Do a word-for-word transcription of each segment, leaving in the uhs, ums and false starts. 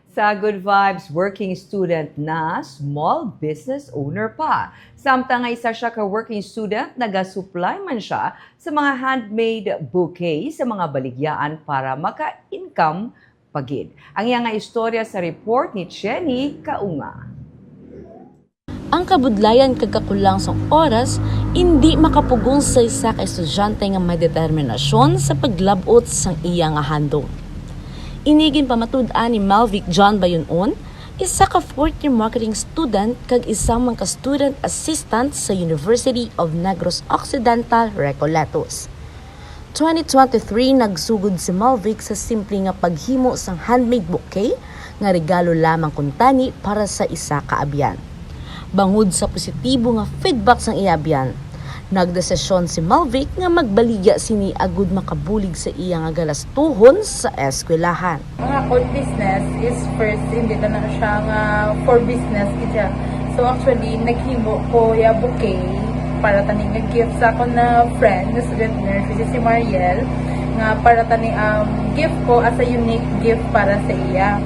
Sa Good Vibes, working student na, small business owner pa. Samtang nga isa siya ka working student, nagasupply man siya sa mga handmade bouquet sa mga baligyaan para maka-income pa gid. Ang iya nga istorya sa report ni Chenny Kaunga. Ang kabudlayan kag kakulang sang oras indi makapugong sa isa ka estudyante nga may determinasyon sa paglab-ot sang iya nga handom. Ini ginpamatud-an ni Malvic John Bayunon, isa ka fourth year marketing student kag isa man ka student assistant sa University of Negros Occidental, Recoletos. Twenty twenty-three, nagsugod si Malvic sa simple nga paghimo sang handmade bouquet nga regalo lamang kuntani para sa isa ka abyan. Bangod sa positibo nga feedback sang iya abyan, nagdesisyon si Malvic nga magbaligya sini agud makabulig sa iya nga galastuhon sa eskwelahan. Ang akon business is first, hindi na na siya nga for business gid siya. So actually, naghimo ko ya bouquet para tani nga gift sa akon na friend nga student nurse, which is si Mariel, nga para tani um, gift ko as a unique gift para sa iya.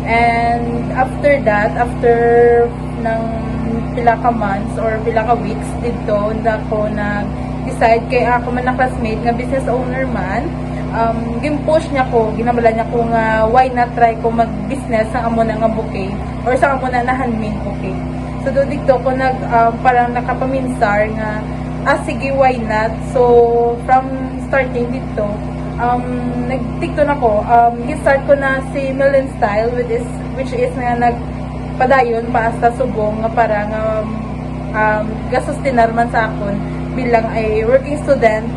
And after that, after ng pila ka months or pila ka weeks didto, nda ko nag-decide kay ako man na classmate nga business owner man, um, gin-push niya ko, ginabala niya ko nga why not try ko mag-business sa amo na nga bouquet or sa amo na na handmade bouquet. So do dito ko nag um, parang nakapaminsar nga ah sige, why not? So from starting dito, um, nagtikto na ko. Um, gin-start ko na si Mill and Style, which is, which is nga nagpadayon pa hasta subong nga para nga um, gasustinar man sa akon bilang a working student.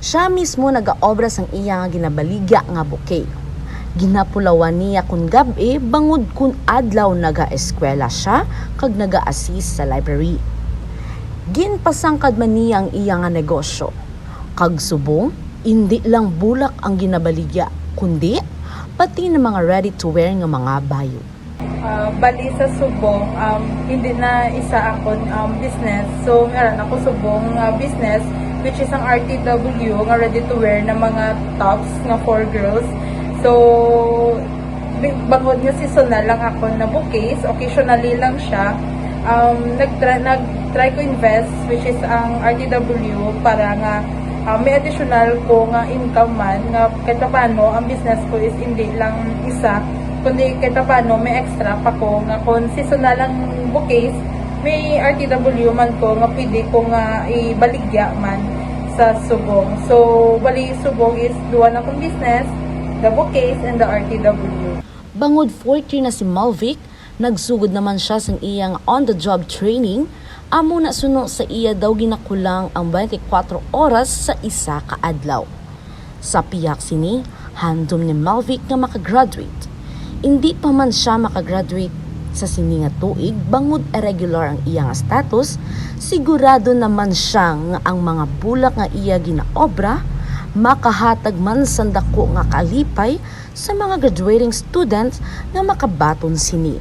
Siya mismo nagaobra sang iya nga ginabaligya nga bouquet. Ginapulawan niya kon gab-i bangod kon adlaw nagaeskwela siya kag naga-assist sa library. Ginpasangkad man niya ang iya nga negosyo. Kag subong, indi lang bulak ang ginabaligya, kundi pati na mga ready-to-wear nga mga bayo. Uh, bali sa subong, um, hindi na isa akon um, business. So, meron ako subong uh, business, which is ang R T W, nga ready-to-wear na mga tops nga for girls. So, bangod nga seasonal lang ako na bouquets, occasionally lang siya. Um, nag-try, nag-try ko invest, which is ang R T W, para nga uh, may additional ko nga income man, nga kahit paano ang business ko is hindi lang isa, kundi kahit paano may extra pa ko nga kung seasonal lang bouquets, may R T W man ko nga pwede ko nga ibaligya man sa subong. So, bali subong is duwa na kong business, the bouquets and the R T W. Bangod fourth year na si Malvic, nagsugod naman siya sang iya nga on-the-job training, amo na suno sa iya daw ginakulang ang twenty-four oras sa isa ka adlaw. Sa pihak sini, handom ni Malvic nga makagraduate. Indi pa man siya makagraduate sa sini nga tuig bangod irregular ang iya nga status, sigurado naman siya nga ang mga bulak nga iya ginaobra makahatag man sang dako nga kalipay sa mga graduating students nga makabaton sini.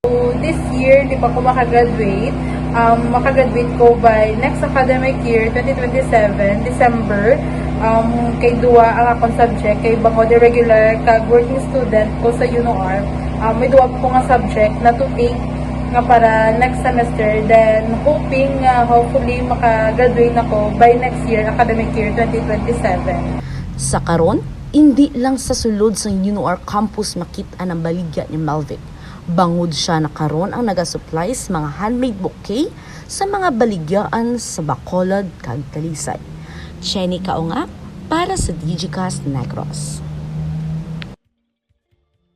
So, this year, di pa ko makagraduate. Um, makagraduate ko by next academic year, twenty twenty-seven, December. Um, kay duwa ang akong subject, kay bangod irregular kag working student ko sa UNOR. Um, may duwa po nga subject na to take nga para next semester. Then, hoping nga hopefully makagraduate na ko by next year, academic year twenty twenty-seven. Sa karon, indi lang sa sulod sang UNOR campus makit-an ang baligya ni Malvic. Bangod siya na karon ang nagasupply sa mga handmade bouquet sa mga baligyaan sa Bacolod kag Talisay. Chenny Kaunga para sa Digicast Negros.